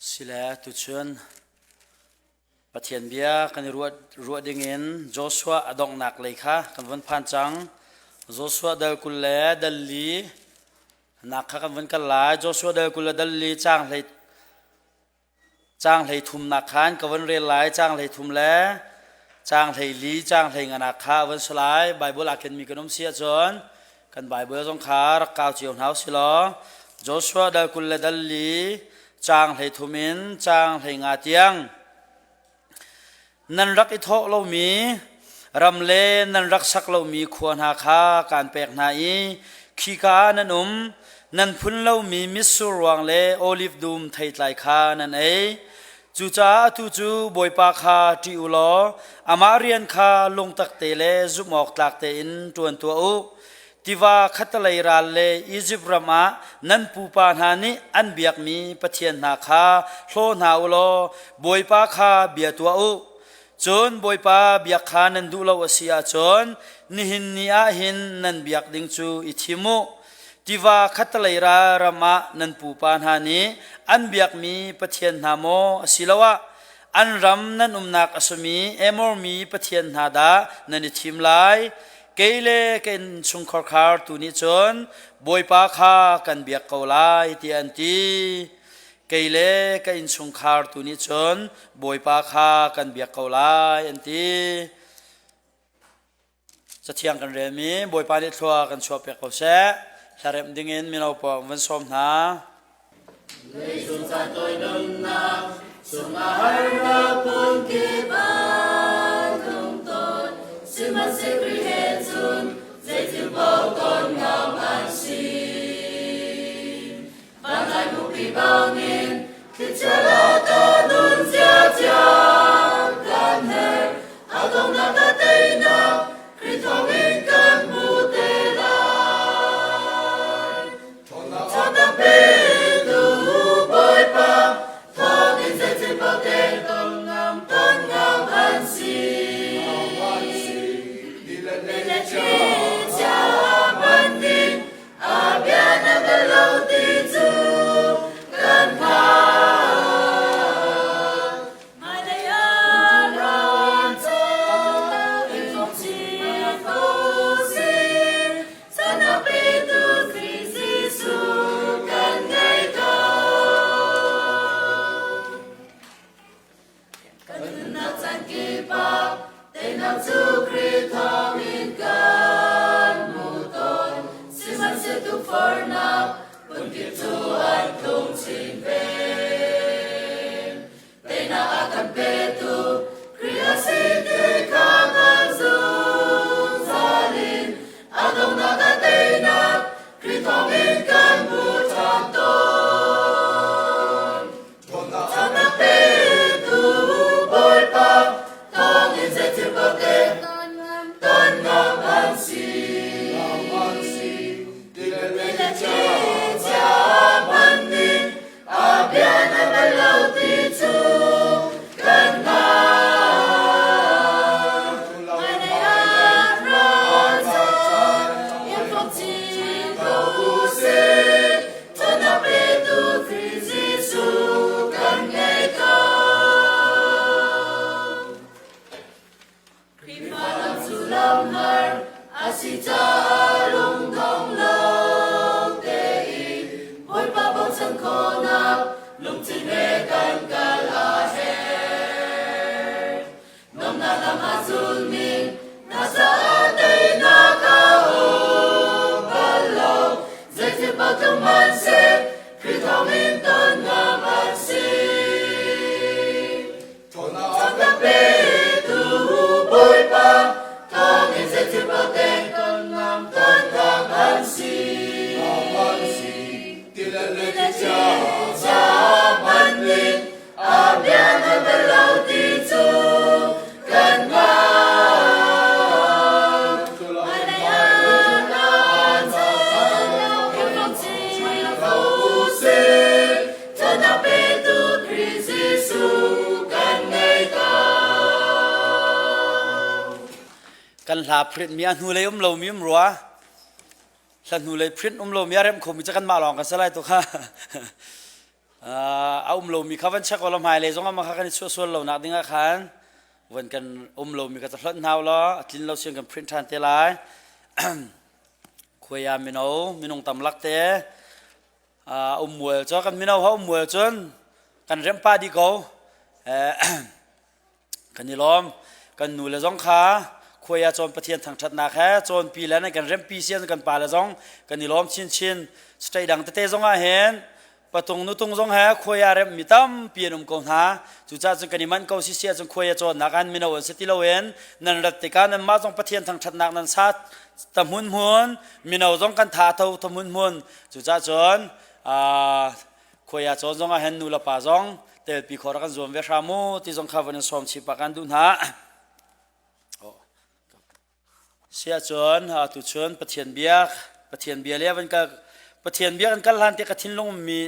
Sile tuchun Pathian bia kan i ruah, ruah dingin Joshua a donghnak lei kha kan vun phan cang. Joshua dal 20 le dal li nak kha kan vun kal lai. Joshua dal 20 le dal li caang hlei caang hlei thumnak khan ka vun rel lai. Caang hlei thum le caang hlei li, caang hlei nganak kha a vun si lai. Bible aa kenmi kan um si ahcun Kan Baibal zong kha rak kau cio hna usih law Joshua dal 20 le dal li caang 13 in caang 15 tiang nan rak i thawh lomi ram le nan rak sak lomi khua hna kha kaan pek hna i khika ah nan um nan phun lomi mitsur ruang le oliv dum theitlai kha nan ei. Cucaah atu cu Bawipa kha ṭih u law amah rian kha lungtak te le zumh awk tlak tein ṭuan tuah u. Tiva khattelei ral le Izipt ram ah nan pupa hna nih an biakmi pathian hna kha hlaw hna u law Bawipa kha bia tuah u. Cun Bawipa biak kha nan duh lo a si ahcun nihin ni ah hin nan biak ding cu i thim u. Tiva khattelei ral ram ah nan pupa hna nih an biakmi pathian hna maw asiloah an ram nan umnak a simi Amor mi pathian hna dah nan i thim lai? Kei le ka innchungkhar khar tu nih cun Bawipa kha kan biak ko lai tiah an ti. Kei le ka innchungkhar tu nih cun Bawipa kha kan biak ko lai an ti. Cathiang kan relmi Bawipa nih thlua kan chuahpiak ko seh. Hlaremh dingin mino pawl van sawm hna. Leicung caan tawi nunnak chungah harnak phunkip an tlung tawn. Sihmanhseh Khrih he cun zeithil paoh ton ngam an si. Vanlai bupi bangin thlichia lawta nun zia thiang kan herh. A donghnak a teinak Khrih thawngin kan hmu te lai. Ṭhawnnak petu Bawipa thawngin zeithil paoh te ton ngam ton ngam an si. Ni le thlichia bantin A bia na bel lo ti cu kan hngalh. Hmailei ah ram cu in fong chin ko sih. Cannak petu Khrih Jesuh kan ngei ko. Kan nunnak caan kip ah teinak cu Khrih thawngin kan hmu tawn. Sihmanhseh tukforhnak phunkip cu an tlung chin ve. Teinak a kan petu Khrih a si ti kha kan zungzal in a donghnak a teinak Khrih thawngin kan hmu ṭhan tawn. Ṭhawnnak petu Bawipa thawngin zeithil paoh te ton ngam an si. Ti le thlichia hmanh nih a bia na bal lo ti cu kan hngalh. Hmailei ah ral caan in fok chin ko u sih. Ṭhawnnak petu Khrih Jesuh kan ngei ko. Khrihfa lam cu lam har a si caah lungdong lo tein Bawipa bochan khawhnak lungthin he kan kal a herh. Nuamhnak lam a zulmi hna caah teinak a um bal lo. Zeithil paoh tlung hmanhseh Khrih thawngin ton ngam an si. Ṭhawnnak petu Bawipa thawngin zeithil paoh te ton ngam ton ngam an si. Ti le thlichia hmanh nih A bia na bel lo ti cu kan hngalh. Hmailei ah kan caan chin ko usih. Ṭhawnnak petu Khrih Jesuh kan ngei ko. Kan hla print mi a hnulei um lomi um rua. Hla hnulei print um lomi a rem khomi cu kanmah lawng kan si lai tu kha. A um lomi kha van check law hmailei zong ah mah kha kan i chuah sual lo nak ding ah khan van kan um lomi kha hlonh hna law a tlin lo sian kan print ṭhan te lai. Khuaya mino minung tam lak te um mual cu kan mino ha um mual cun kan remh pa dih ko. Kan i lawm. Kan nu le zong kha khuai ah cawn Pathian thangṭhatnak he cawnpi le nan kan rempi sian kan pa le zong kan i lawm chinchin. State dang tete zong ah hin patung nutung zong he khuai ah remmi tampi an um ko hna. Cucaah cun kan i manh ko si si ahcun khuai a cawnnak an mino an si ti loin nan rat tikah nanmah zong Pathian thangṭhatnak nan sa ta hmunhmun mino zong kan tha tho ta hmunhmun. Cucaah cun khuai ah cawn zong ah hin nu le pa zong telpi khawh rak kan zuam ve hram u ti zong kha van in sawm chih pah kan duh hna. Sia cun atu chun Pathian biak Pathian bia le van ka Pathian biak an kal hlan te ka thinlung mi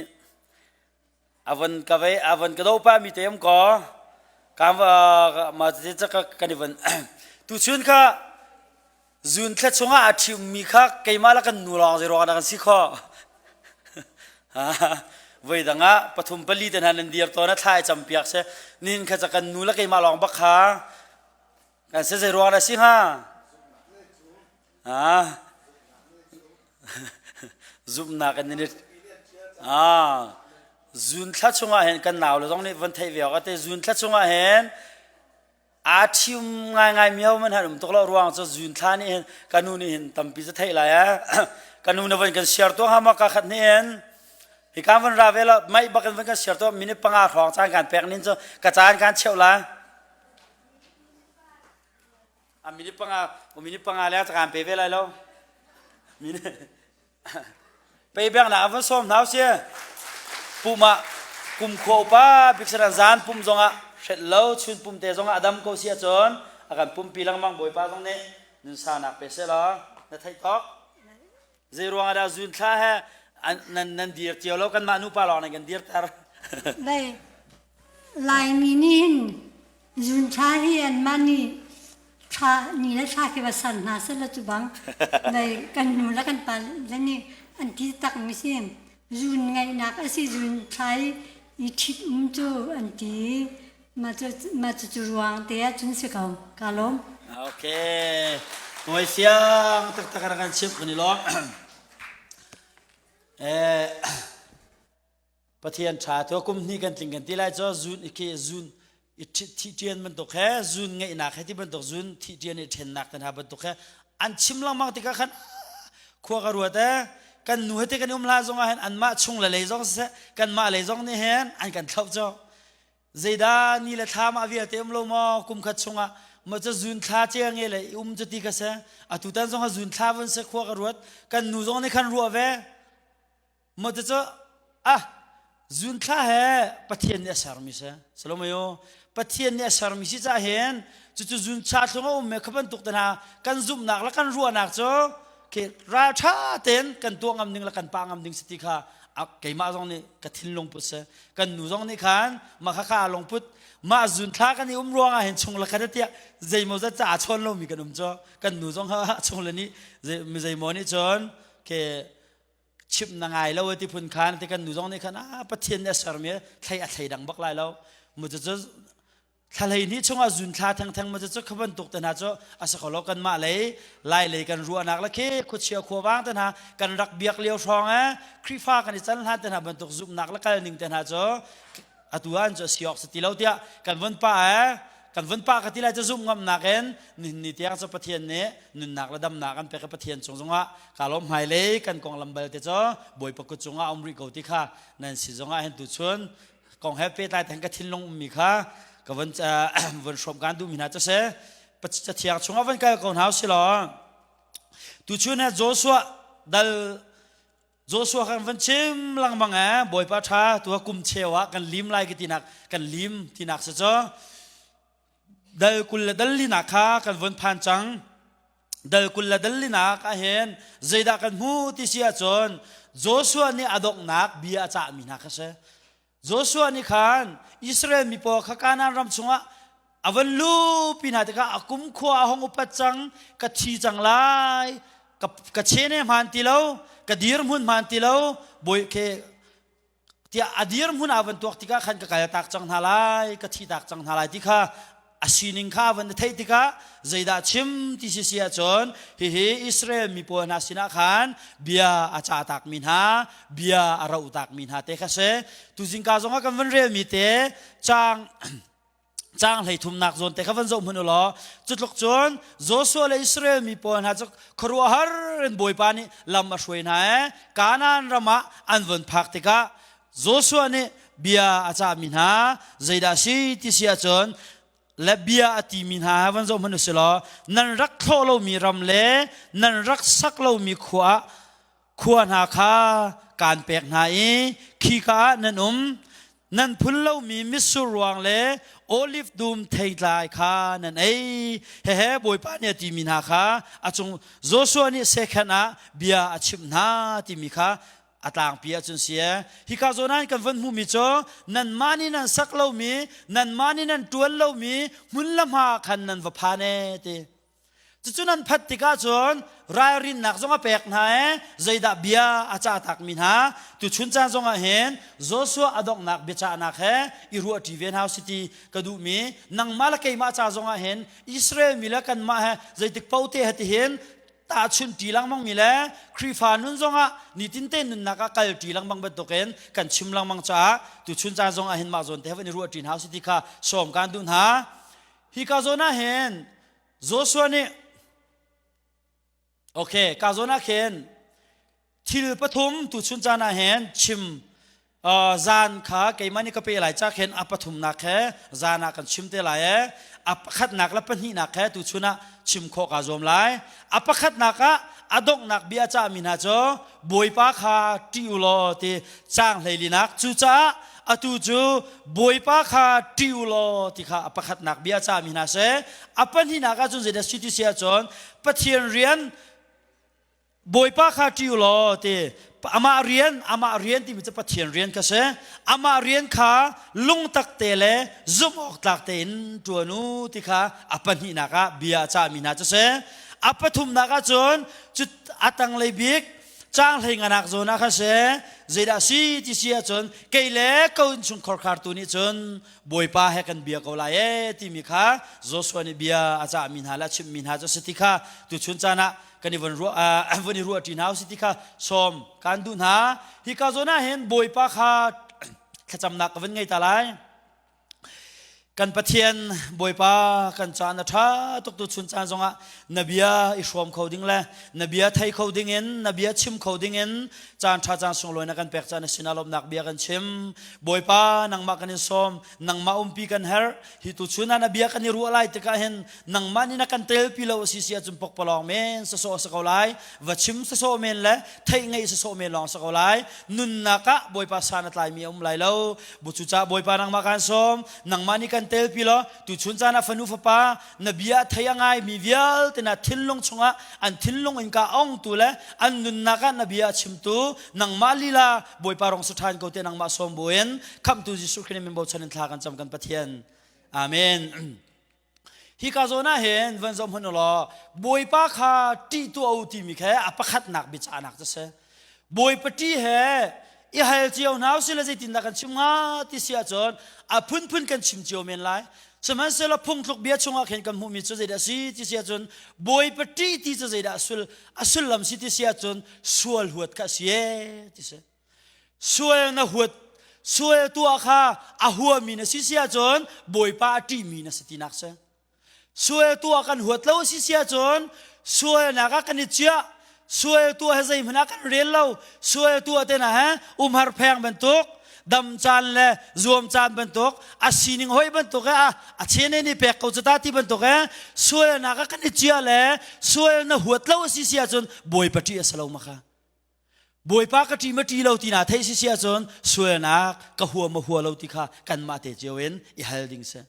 avan ka ve avan ka do pa mi te um ko kam va ma te cha ka kan i van tu chun kha Zun thla chungah a ṭhiummi kha keimah le kan nu lawng zei ruangah dah kan si khawh? Voi dang ah pathum pali te hna nan dir tawn a thla i campiak seh. Nihin kha ca kan nu le keimah lawng bak kha kan si zei ruangah dah si hnga? Zumhnak in nan ah zun thla chungah hin kan nau le zong nih van theih ve awk ate zun thla chungah hin aa ṭhium ngaingai mi ho man han um tuk lo ruang cu zun thla nih hin ka nu nih hin tampi cu theih lai eh ka nu na van kan share tuah hnga ma ka khat nih hin hi kan van ra ve lo mai bak in van kan share tuah minute panga hrawng caan kan pek nin cu ka caan kan cheuh la a minute panga minute panga le kan pe ve lai lo minute Peibengnak an van sawm hna usih. Pum ah kumkhua upa bik saran zan pum zongah hrelh lo chun pum te zongah a dam ko si ahcun a kan pumpi lengmang Bawipa zong nih nunsanak pe seh law na theih tawk. Zei ruangah dah zun thla he nan nan dir cio lo kanmah nupa lawng nan kan dirter. Lai Laimi nih hin zun thla hi anmah nih Thla ni le thla khi va san hna seh cu bang nei kan nu le kan pa le nih an ti tak mi si zun ngaihnak a si zun thla i ṭhit um cu an ti mah cu mah cu cu ruang te ah cun si ko ka lawm. Okay. Tawi fiang taktak rak kan chimh kan i lawm. Eh Pathian ṭha tu kum hnih kan tling kan ti lai cu zun i khi zun i thi ṭian bantuk he zun ngeihnak he ti bantuk zun thi ṭian i ṭhennak te hna bantuk he an chim lengmang tikah khan khua ka ruat ee kan nu he te kan um hla zong ah hin anmah chung le lei zong siseh kanmah lei zong nih hin an kan thlauh cu zeidah ni le thla mah vialte um lo maw kum khat chungah ma cu zun thla cia nge le um cu ti ka se atu tan zong ah zun thla vun se khua ka ruat kan nu zong nih khan ruah ve Maw cu ah zunthla he Pathian nih a sermi si. Salomayo Pathian nih a sermi si cah hin cucu zuncha thlung a um me kha bantuk te hna kan zumhnak le kan ruahnak cu khi ralṭha tein kan tuah ngam ding le kan pah ngam ding si ti kha keimah zong nih ka thinlung put si kan nu zong nih khan mah kha kha lungput mah zunthla kan i um ruangah hin chung le khat tiah zeimaw zat ca a chawn lomi kan um cu kan nu zong kha chung le nih mi zeimaw nih cun ke chimh na ngai lo ti phun khan ti kan nu zong nih khan ah Pathian nih a sermi thlei a thlei dang bak lai lo mu cu cu thlalei ni chungah zun thla thengtheng mu cu cu kha bantuk te hna cu a si kho lo kanmah lei lai lei kan ruahnak le khi khuachia khuavang te hna kan rak biak lio hrawng eh Khrihfa kan i can hlan te hna bantuk zumhnak le kal ning te hna cu atu ah an cu a si awk si ti lo tiah kan vun pa eh kan vun pa ka ti lai cu zumh ngamnak in nihin ni tiang cu Pathian nih nunnak le damnak an pek i Pathian cung zongah ka lawm hmailei kan konglam balte cu Bawipa kut cungah um rih ko ti kha nan si zongah hin tuchun kong he pehtlai theng ka thinlung ummi kha ka vun vun hrawm kan duhmi hna cu si Cathiang chungah van kal ko hna usih law tuchun he Joshua dal Joshua kan van chim lengmang eh Bawipa ṭha tu kum cheu ah kan lim lai ka tinak kan lim tinak si cu dal kul le dal linak kha kan vun phan cang dal kul le dal linak ah hin zeidah kan hmu ti si ahcun Joshua nih a donghnak bia a cahmi hna kha si Joshua nih khan Israel mi pawl kha Kanaan ram chungah a van lupi hna tikah a kum khua a hong upat cang ka thi cang lai ka, ka chene hmaan ti lo ka dirhmun hmaan ti lo bawi ke Tiah a dirhmun a van tuak tikah khan ka kal tak cang hna lai, ka thi tak cang hna lai ti kha a sining kha van theih tikah zeidah chim ti si si ahcun hihi Israel mi pawl hna sinah khan bia a ca takmi hna bia a roh takmi hna te kha si tuzingka zongah kan van relmi te caang caang hleithumnak zawn te kha van zoh hmanh u law cutluk cun Joshua le Israel mi pawl hna cu khuaruahhar in Bawipa nih lam a hruai hna ee Kanaan ram ah an von phak tikah Joshua nih bia a cahmi hna zeidah si ti si ahcun le bia a timi hna van zoh hmanh u si law nan rak thlawh lomi ram le nan rak sak lomi khua ah khua hna kha kaan pek hna i khika ah nan um nan phun lomi mitsur ruang le oliv dum theitlai kha nan ei hehe bawipa nih a timi hna kha a cung Joshua nih Sekhen ah bia a chimh hna timi kha a tlangpi ahcun si e hika zawn ah kan van hmuhmi cu nanmah nih nan sak lomi nanmah nih nan ṭuan lomi hmun le hma khan nan va phan e ti Cucu nan phat tikah cun ralrinnak zong a pek hna i zeidah bia a cah takmi hna tuchun caan zongah hin Joshua a donghnak biacahnak he i ruahṭi ve hna usih ti ka duhmi nangmah le keimah ca zongah hin Israel mi le kanmah he zeitik paoh te he tihin tahchunh ṭi lengmang mi le Khrihfa nun zongah nitinte nunnak ah kal ṭi lengmang bantukin kan chim lengmang caah tuchun caan zongah hin mah zawn te he van i ruahṭi hna usih ti kha sawm kaan duh hna. Hika zawn ah hin Joshua nih okay ka zawn ah khin thil pathum tuchun caan ah hin chim uh, zan kha keimah nih ka pe lai ca khin a pathumnak he zan ah kan chim te lai e a pakhatnak le pahnihnak he tuchun ah chim khawh kaa zuam lai a pakhatnak ah a donghnak bia cah mi hna cu Bawipa kha ṭih u law ti caang hleilinak cucaah atu cu Bawipa kha ṭih u law ti kha a pakhatnak bia cahmi hna seh a pahnihnak ahcun zeidah si ti si ahcun Pathian rian Bawipa kha ṭih u law ti amah rian amah rian timi cu Pathian rian kha si amah rian kha lungtak te le zumh awk tlak tein ṭuan u ti kha a pahnihnak ah bia a cahmi hna cu si a pathumnak ahcun cu a tanglei bik caang hlei nganak zawn ah khan si zeidah si ti si ahcun kei le ko innchung khorkhartu nih cun Bawipa he kan bia ko lai e timi kha Joshua nih bia a cahmi hna le a chimhmi hna cu a si ti kha tuchun caan ah kan i von ruah von i ruah ṭi hna usih ti kha sawm kan duh hna hika zawn ah hin Bawipa kha thlacamnak ka van ngei ta lai Kan Pathian Bawipa kan caan a ṭha tuk tu chun caan zongah na bia i hrawm kho ding le na bia thei kho dingin na bia chim kho dingin caan ṭha caan sunglawi na kan pek caan na sinah lawmhnak bia kan chim. Bawipa nangmah kan in sawm nangmah umpi kan herh hi tu chun ah na bia kan i ruah lai tikah hin nangmah nih na kan telpi lo a si si ahcun pokpalawng men sasawh a si ko lai va chim sasawh men le theih ngeih sasawh men lawng si ko lai nunnak ah Bawipa san a tlaimi a um lai lo Cucaah Bawipa nangmah kaan sawm, nangmah nih kan telpi law tuchun caan ah fanu fapa na bia thei a ngaimi vialte na thinlung chungah an thinlung in ka ongtu le an nunnak ah na bia a chimtu nangmah lila Bawipa rong sa ṭhan ko te nangmah sawm buin khamhtu Jesuh Khrist min bochan in thla kan cam kan Pathian. Amen. Hika zawn ah hin van zoh hmanh u law Bawipa kha ṭih tuah u timi kha a pakhatnak biacahnak cu si. Bawipa ṭih he i hal cio hna usih le zeitindah kan chim hnga ti si ahcun a phunphun kan chim cio men lai. Sihmanhsehlaw phungthluk bia chungah khin kan hmuhmi cu zeidah a si ti si ahcun Bawipa ṭih ti cu zeidah a sul a sullam si ti si ahcun sual huat kha a si ee ti si. Sual na huat sual tuah kha a huami na si si ahcun Bawipa a ṭihmi na si tinak si. Sual tuah kan huat lo si si ahcun sualnak ah kan i ciah sual tuah he zeihmanh ah kan rel lo sual tuah te na he umhar pheng bantuk dam caan le zuam caan bantuk a sining hoi bantuk he a chene ni pek ko cu ta ti bantuk he sualnak ah kan i ciah le sual na huat lo si si ahcun Bawipa ṭih a si lo ma kha Bawipa ka ṭi ma ṭi lo ti na theih si si ahcun sualnak ka hua ma hua lo ti kha kanmah te cio in i hal ding si.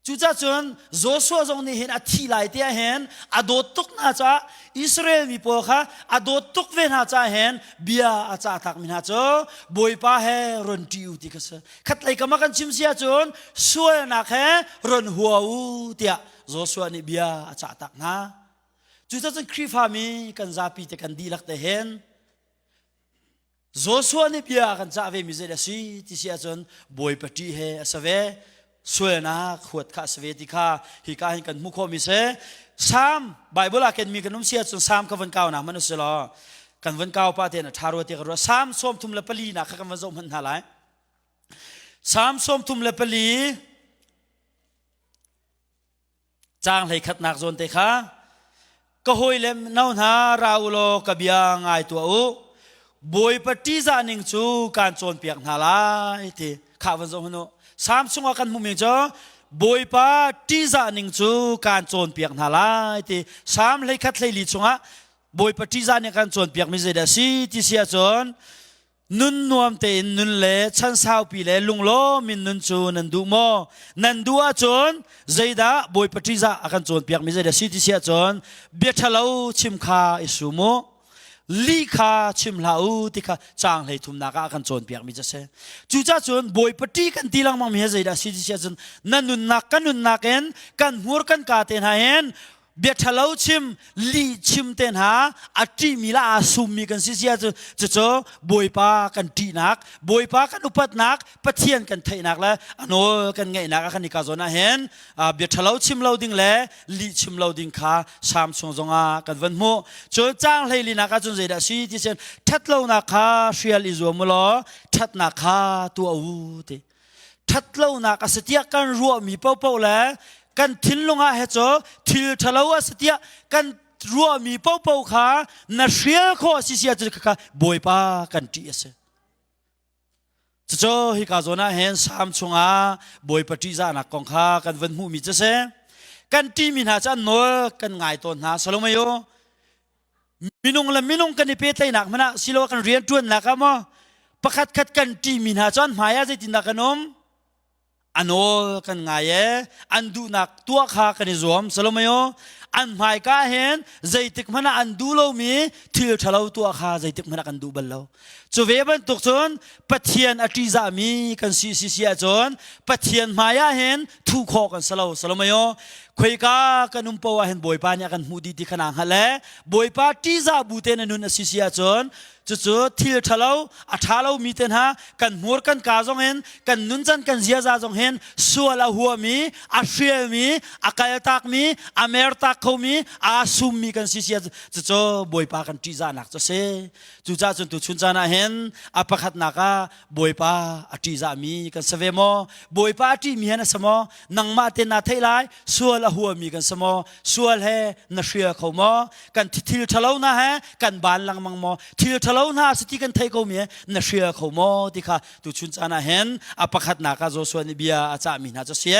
Cucaah cun Joshua zong nih hin a thi lai te ah hin a dawt tuk hna caah Israel mi pawl kha a dawt tuk ve hna caah hin bia a cah takmi hna cu Bawipa he run ṭi u ti kha si. Khatlei kam ah kan chim si ahcun sualnak he run hua u tiah Joshua nih bia a cah tak hna. Cucaah cun Khrihfami kan zapi te kan dihlak te hin. Joshua nih bia a kan cah ve mi zei a si ti si ahcun Bawipa ṭih he a si ve sualnak huat kha a si ve ti kha hika hin kan hmuh khawhmi si. Salm Bible ah kenmi kan um si ahcun Salm ka van kau nak hmanh u si law kan van kau pah tein a ṭha rua ti ka ruah. Salm 34 nak kha kan van zoh hmanh hna lai. Salm 34 Caang hleikhatnak zawn te kha ka hawile no hna ra u law ka bia ngai tuah u. Bawipa ṭihzah ning cu kaan cawnpiak hna lai ti kha van zoh hmanh u. Salm chungah kan hmuhmi cu Bawipa ṭihzah ning cu kaan cawnpiak hna lai ti Salm 31 hleili chungah Bawipa ṭihzah ning kan cawnpiakmi zeidah a si ti si ahcun Nun nuam tein nun le chan saupi le lunglawm in nun cu nan duh maw? Nan duh ahcun zeidah Bawipa ṭihzah a kan cawnpiakmi zeidah si ti si ahcun bia ṭhalo chim kha i sum u. Lih kha chim hlah u ti kha caang hleithumnak ah a kan cawnpiakmi cu a si. Cucaah cun Bawipa ṭih kan ti lengmangmi hi zeidah si ti si ahcun na nunnak kan nunnak in kan hmur kan kaa te hna hin bia ṭhalo chim lih chim te hna a ṭihmi le aa summi kan si sia cu cucu Bawipa kan ṭihnak Bawipa kan upatnak Pathian kan theihnak le a nawl kan ngaihnak ah kan i ka zawn ah hin bia ṭhalo chim lo ding le lih chim lo ding kha Salm chung zongah kan van hmuh cun caang hleilinak ah cun zeidah si ti sin ṭhatlonak kha hrial i zuam u law ṭhatnak kha tuah u ti ṭhatlonak a si tiah kan ruahmi paohpaoh le kan thinlung ah he cu thil ṭhalo a si tiah kan ruahmi paohpaoh kha na hrial khawh a si si ahcun khakha Bawipa kan ṭih a si. Cucu hika zawn ah hin Salm chungah Bawipa ṭihzahnak kong kha kan van hmuhmi cu si. Kan ṭihmi hna cu an nawl kan ngai tawn hna. Salomayo minung le minung kan i pehtlaihnak hmanh ah siloah kan rianṭuannak ah maw pakhat khat kan ṭihmi hna cu an hmai ah zeitindah kan um a nawl kan ngai e an duhnak tuah kha kan i zuam salomayo an hmaika hin zeitik hmanh ah an duh lomi thil ṭhalo tuah kha zeitik hmanh ah kan duh bal lo cu ve bantuk cun Pathian a ṭihzahmi kan si si si ahcun Pathian hmai ah hin thu khawh kan si lo salomayo khoika kan um poah hin Bawipa nih a kan hmuh dih ti kha naa hngalh le Bawipa ṭihzah bu te na nun a si si ahcun cucu thil ṭhalo a ṭha lomi te hna kan hmur kan kaa zong in kan nuncan kan ziaza zong hin sual a huami a hrialmi a kaltakmi a mertak khomi aa summi kan si si ahcun cucu Bawipa kan ṭihzahnak cu a si Cucaah cun tuchun caan ah hin a pakhatnak ah Bawipa a ṭihzahmi kan si ve maw? Bawipa a ṭihmi he na si maw? Nangmah te naa theih lai sual a huami kan si maw? Sual he na hrial kho maw? Kan thil ṭhalo hna he kan baan lengmang maw? Thil ṭhalo hna si ti kan theih komi he na hrial kho maw? Ti kha tuchun caan ah hin a pakhatnak ah Joshua nih bia a cahmi hna cu a si.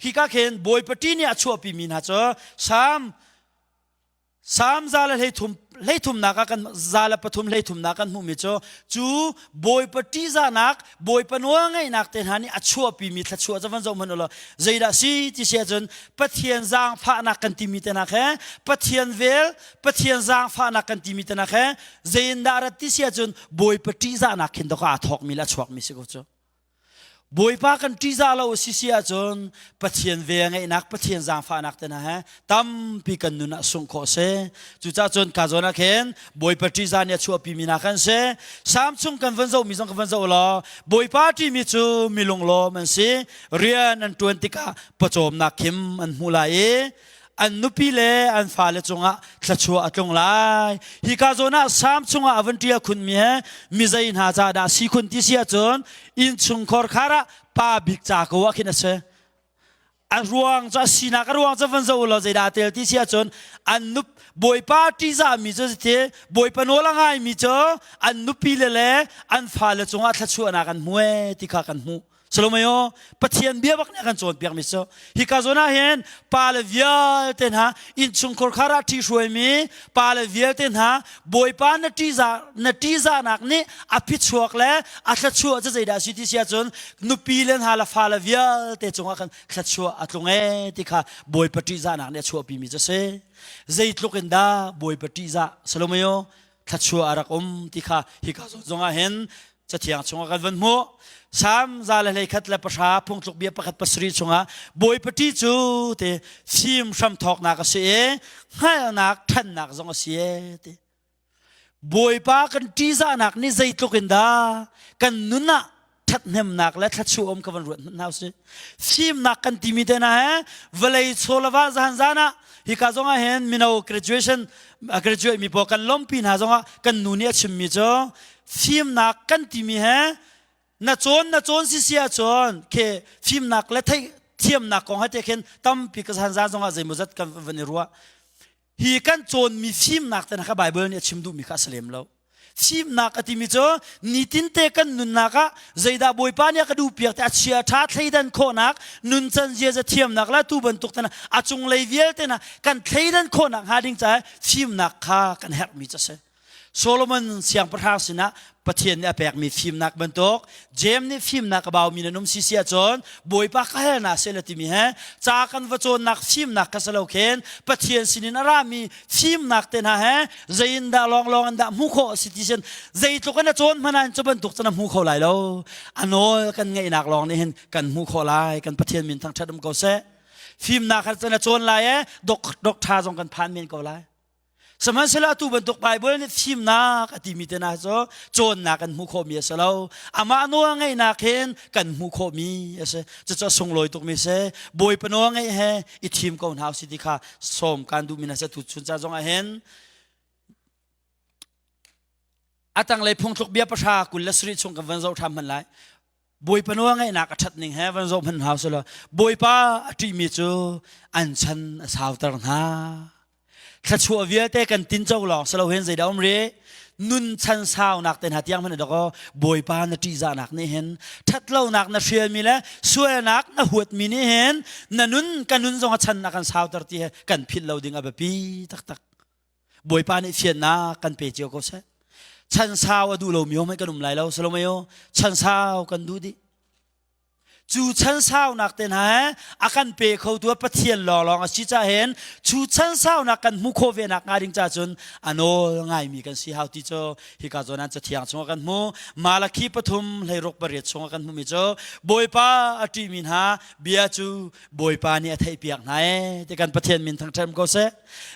Hika khin Bawipa ṭih nih a chuahpimi hna cu Salm Salm za le hleithum hleithumnak ah kan za le pathum hleithumnak kan hmuhmi cu cu Bawipa ṭihzahnak Bawipa nawl ngaihnak te hna nih a chuahpimi thluachuah cu van zoh hmanh u law zeidah si ti si ahcun Pathian zaangfahnak kan timi te hna khe Pathian vel Pathian zaangfahnak kan timi te hna khe zeiindah rat ti si ahcun Bawipa ṭihzahnak khin dawk aa thawkmi le a chuakmi si ko cu. Bawipa kan ṭihzah lo a si si ahcun Pathian vel ngeihnak, Pathian zaangfahnak te hna he tampi kan nun ah sungh khawh a si. Cucaah cun ka zawn ah khin Bawipa ṭihzah nih a chuahpimi hna kan si. Salm chung kan van zohmi zong kan van zoh law Bawipa ṭihmi cu mi lunglawm an si. Rian an ṭuan tikah pawcawmnak khim an hmu lai i an nupi le an fale cungah thluachuah a tlung lai. Hika zawn ah Salm chungah a van ṭial khunmi he mizei hna ca dah si khun ti si ahcun innchungkhar khar ah pa bik ca ko ah khin a si. A ruang cu a sinak a ruang cu van zoh u law zeidah a tel ti si ahcun an nup Bawipa ṭihzahmi cu ti Bawipa nawl a ngaimi cu an nupi le le an fale cungah thluachuahnak an hmu ee ti kha kan hmuh. Salomayo Pathian bia bak nih a kan cawnpiakmi cu hika zawn ah hin pale vialte hna innchungkhar khar ah ṭhihruaimi pale vialte hna Bawipa na ṭihzah na ṭihzahnak nih a phichuak le a thluachuah cu zeidah a si ti si ahcun nupi le hna le fale vialte cungah khan thluachuah a tlung ee ti kha Bawipa ṭihzahnak nih a chuahpimi cu a si. Zeitluk in dah Bawipa ṭihzah Salomayo thluachuah a rak um ti kha hika zawn zongah hin Cathiang chungah kan van hmuh. Salm 131 phungtluk bia pakhat pasarih chungah Bawipa ṭih cu te fim hramthawknak a si i hngalhnak ṭhannak zong a si e ti. Bawipa kan ṭihzahnak nih zeitluk in dah kan nun ah ṭhathnemnak le thluachuah um ka van ruat hmanh hna usih. Fimnak kan timi te hna he vawlei chawlava zan zan ah hika zong ah hin mino graduation graduate mi pawl kan lawmpi hna zong ah kan nu nih a chimmi cu fimnak kan timi he na cawn na cawn si si ahcun khe fimnak le theih thiamnak kong he te khin tampi ka zan zan zong ah zeimawzat kan van i ruah. Hi kan cawnmi fimnak te kha Baibal nih a chim duhmi kha a si lem lo. Fimnak a timi cu nitinte kan nunnak ah zeidah Bawipa nih a ka duhpiak te a chia ṭha thleidan khawhnak nuncan ziaza thiamnak le tu bantuk te a cunglei vialte na kan thleidan khawhnak hnga ding caah fimnak kha kan herhmi cu a si. Solomon siangpahrang sinah Pathian nih a pekmi fimnak bantuk James nih fimnak a baumi nan um si si ahcun Bawipa ka hal na seh la timi he ca kan va cawnnak fimnak ka si lo khin Pathian sinin a rami fimnak te hna he zei in dah lawnglawng in dah hmuh khawh a si ti sin zeitluk in a cawn hmanh ah cu bantuk cun a hmu kho lai lo. A nawl kan ngeihnak lawng nih hin kan hmuh khawh lai. Kan Pathian min thangṭhat um ko seh. Fimnak kha cun a cawn lai e dok dok ṭha zong kan phan men ko lai. Sihmanhsehlaw atu bantuk Baibal nih fimnak a timi te hna cu cawnnak kan hmuh khawhmi a si lo. Amah nawl ngeihnak hin kan hmuh khawhmi a si. Cucu a sunglawi tukmi a si. Bawipa nawl ngeih he i thim ko hna usih ti kha sawm kan duhmi hna si. Tu chun ca zong ah hin a tanglei phungthluk bia pahra 27 chung kan van zoh ṭhan hmanh lai. Bawipa nawl ngaihnak a ṭhat ning he van zoh hmanh hau selaw Bawipa a ṭihmi cu an chan a sauter hna. Thluachuah vialte kan tinco lawng si lo hin zeidah um rih? Nun chan saunak te hna tiang hmanh dakaw Bawipa na ṭihzahnak nih hin ṭhatlonak na hrialmi le sualnak na huatmi nih hin na nun ka nun zong a chan a kan sauter ti he kan philh lo ding a biapi taktak. Bawipa nih fiannak kan pe cio ko seh. Chan sau a duh lomi hom kan um lai lo Salomayo chan sau kan duh dih. Cu chan saunak te hna he a kan pe kho tu Pathian lawnglawng a si ca hen cu chan saunak kan hmu khawh ve nak hnga ding ca cun a nawl ngaimi kan si hau ti cu hika zawn an cathiang chungah kan hmu Malakhi 3 16 8 chungah kan hmumi cu Bawipa a ṭihmi hna bia cu Bawipa nih a theihpiak hna ee ti kan Pathian min thangṭhat ko seh.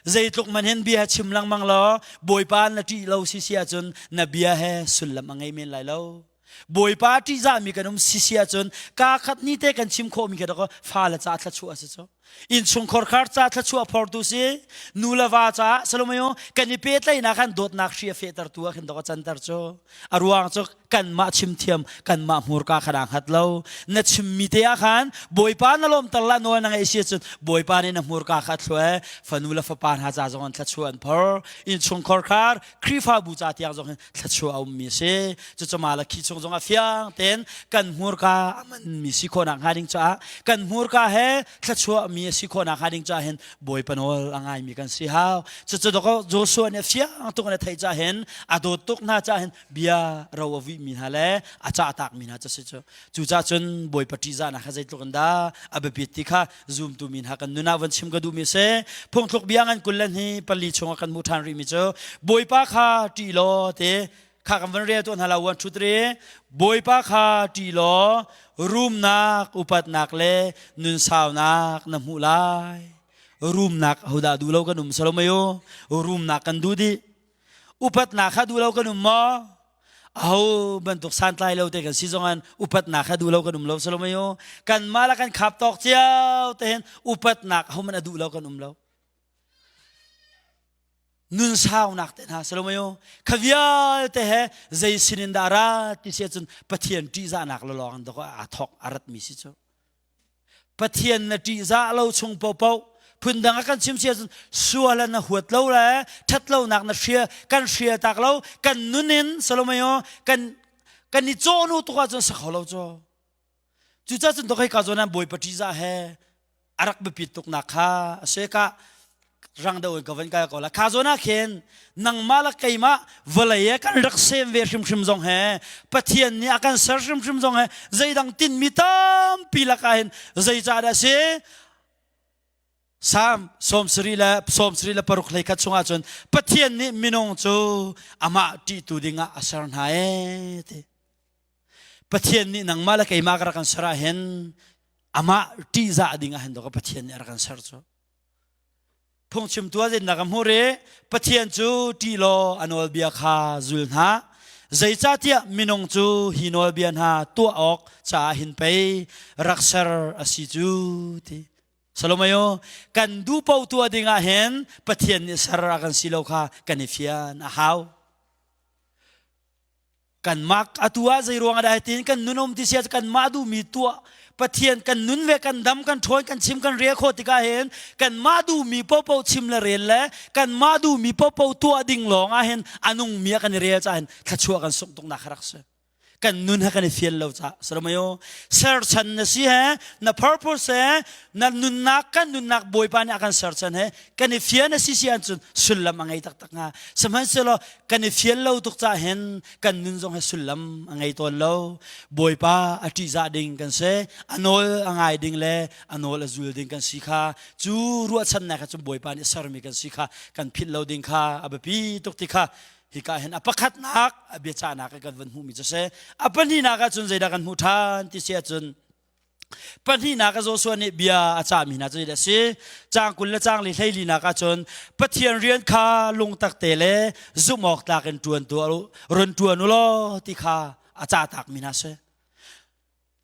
Zeitluk man hin bia chim lengmang law Bawipa na ṭih lo si si ahcun na bia he sullam a ngei men lai lo. Bawipa ṭihzahmi kan um si si ahcun kaa khat ni te kan chim khawhmi kha dakaw fale ca thluachuah a si cu. Innchungkhar khar ca thluachuah phortu si, nu le va caah Salomayo kan i pehtlaihnak khan dawtnak hri a fehtertu ah khin dakaw canter cu. A ruang cu kanmah chimthiam kanmah hmurka kha daa hngat lo na chimmi te ah khan bawipa na lawmter la nawl na ngeih si ahcun bawipa nih na hmurka kha thlue fanu le fapa hna ca zong an thluachuah an phor innchungkhar khar Khrihfabu ca tiang zong hin thluachuah a ummi a si cucu Malakhi chung zong ah fiang tein kan hmurka a manmi si khawhnak hnga ding caah kan hmurka he thluachuah mi a si khawhnak hnga ding caah hin bawipa nawl a ngaimi kan si hau cucu dawkaw Joshua nih a fiang tuk in a theih caah hin a dawt tuk hna caah hin bia ro a vuihmi hna le a cahtakmi hna cu si cu cucaah cun bawipa ṭihzahnak kha zeitluk in dah a biapit ti kha zumtu mi hna kan nun ah van chim ka duhmi a si phungthluk bia ngan kul le hni pali chungah kan hmuh ṭhan rihmi cu bawipa kha ṭih law te kha kan van rel tuah hna la one two three bawipa kha ṭih law rumnak upatnak le nunsaunak na hmuh lai rumnak hodah duh lo kan um salomayo rumnak kan duh dih Upatnak kha duh lo kan um maw? Aho bantuk santlai lo te kan si zong an upatnak kha duh lo kan um lo salomayo. Kanmah la kan khap tawk cio te hin upatnak ho man a duh lo kan um lo. Nun saunak te hna salomayo. Kha vialte he zei sin in dah ra ti si ahcun Pathian ṭihzahnak le lawng in dawk aa thawk a ratmi si cu. Pathian na ṭihzah lo chung paohpaoh phundang a kan chim si ahcun sual na huat lo le ṭhatlonak na hria kan hria tak lo kan nun in Salomayo kan kan i cawhnu tuk ahcun sa kho lo cu cucaah cun tokai ka zawn bawipa ṭihzah he a rak biapit tuknak kha a si ka rang deuh in ka van kal ko la kha zawn ah khin nangmah le keimah vawlei e kan rak sem ve hrimhrim zong he Pathian nih a kan ser hrimhrim zong he zeidang tinmi tampi lakah hin zeicah dah si Salm 76 hlei khat chungah cun Pathian nih minung cu amah ṭihtu dingah a ser hna ee ti Pathian nih nangmah le keimah ka rak kan ser ah hin amah ṭihzah dingah hin dawk Pathian nih a rak kan ser cu. Phungchimtu ah zeitindah ka hmuh rih? Pathian cu ṭih law a nawlbia kha zul hna. Zeicahtiah minung cu hi nawlbia hna tuah awk caah hin pei rak ser a si cu ti. Salomayo, kan duh paoh tuah ding ah hin Pathian nih ser a kan si lo kha kan i fian a hau. Kanmah atu ah zei ruang ah dah hitin kan nun um ti sia kanmah duhmi tuah Pathian kan nun ve kan dam kan ṭhawn kan chim kan rel khawh tikah hin kanmah duhmi popo chim le rel le kanmah duhmi popo tuah ding lawng ah hin a nungmi ah kan i rel caah hin thluachuah kan sungh tuknak rak si kan nun he kan i fial lo caah Salomayo serchan na si he na purpose he na nunnak kan nunnak Bawipa nih a kan serchan he kan i fian a si si ahcun sullam a ngei taktak hnga sihmanhsehlaw kan i fial lo tuk cah hin kan nun zong he sullam a ngei tawn lo Bawipa a ṭihzah ding kan si a nawl a ngai ding le a nawl a zul ding kan si kha cu ruahchannak he cun Bawipa nih sermi kan si kha kan philh lo ding kha a biapi tuk ti kha hika hin a pakhatnak a biacahnak kan van hmuhmi cu si a pahnihnak ah cun zeidah kan hmuh ṭhan ti si ahcun Pahnihnak ah Joshua nih bia a cahmi hna cu a si. Caang 20 le caang li hleilinak ah cun Pathian rian kha lungtak te le zumh awk tlak in ṭuan tuah u, run ṭuan u law ti kha a cah takmi hna si.